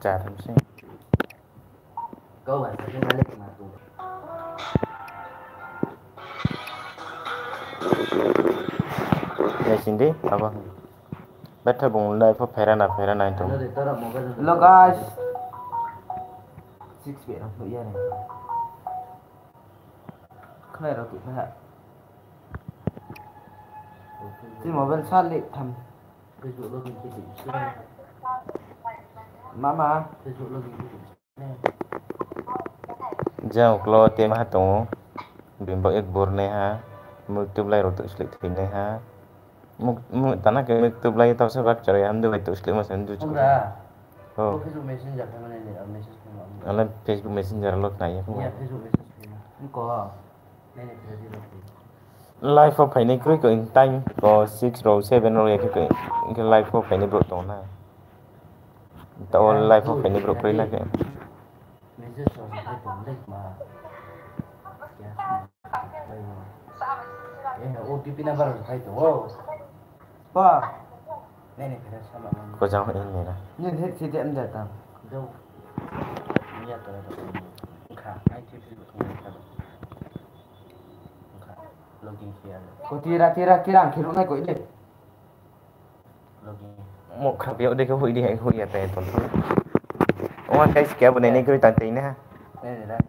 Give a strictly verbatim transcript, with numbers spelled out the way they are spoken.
Char se. Kau ba sa khe malik ma tu. Nai sindi, abo. Betha bung live pho phaira na, phaira na tong. Hello guys. Six pe rang ya ni. Khnai rao tuh ha. Chi mobile sa le tham. Mama. Jang uklo tei maha tong ou. Bini bo ek bor nai ha. Muk tublai rao tuh slih thoi nai ha. Muk, muk tana khe muk tublai tau se bak chari hamdu bai tuh slih ma se hamdu chari. Ora. Oh. Ko Facebook Messenger khe mane ni, ah, message khe ma. Ala Facebook Messenger lo khna ya. Ya, Facebook message khe ma. Ko. Nai ni khe di lo. Live o phainai kroi ko in time ko six rao seven rao ya khe ko, khe live o phainai brouh tong na. Tao live o phainai brouh kroi na khe. Message rao se phai tong le ma. Ya. Eh, O T P number rao se phai tong ou. Pa. Nai ni khe sama. Ko jang hoi ni ra. Ni he si de am da tang. Do. Ni ya to ra. Kha, ai ti si ko kha. Kha. Login khe ya. Ko tira, tira, tira, ang khe ruh nai ko ile. Login. Mo kha pio de khe hui di, hui ya tai ton. O ma kai ske abo nai ni kroi tan tai na. Nai ni ra.